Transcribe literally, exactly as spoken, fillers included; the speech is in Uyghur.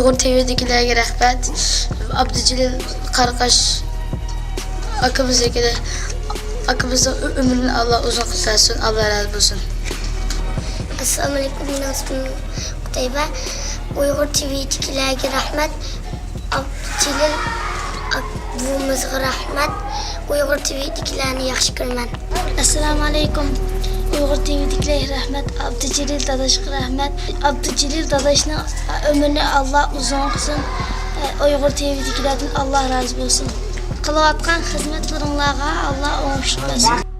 ئۇيغۇر تىۋىدىكىلەرگە رەھمەت. ئابدۇجېلىل قاراقاش ئاكىمىزنىڭكىنى، ئاكىمىزنىڭ ئۆ-، ئۆمرىنى ئاللا ئۇزۇن قىلىپ بەرسۇن، ئاللا رازى بولسۇن. ئەسسالامۇئەلەيكۇم، مېنىڭ ئىسمىم قۇتەيبە. ئۇيغۇر تىۋىدىكىلەرگە رەھمەت. ئابدۇجېلىل ئاك-، بوۋىمىزغا رەھمەت. ئۇيغۇر تىۋىدىكىلەرنى ياخشى كۆرىمەن. ئەسسالامۇئەلەيكۇم. ئۇيغۇر تىۋىدىكىلەرگە رەھمەت. ئابدۇجېلىل داداشقا رەھمەت. ئابدۇجېلىل داداشنىڭ ئۆمرىنى ئاللا ئۇزۇن قىلسۇن. ئۇيغۇر تىۋىدىكىلەردىن ئاللا رازى بولسۇن. قىلىۋاتقان خىزمەتلىرىڭلارغا ئاللا ئوڭۇشلۇق بەرسۇن.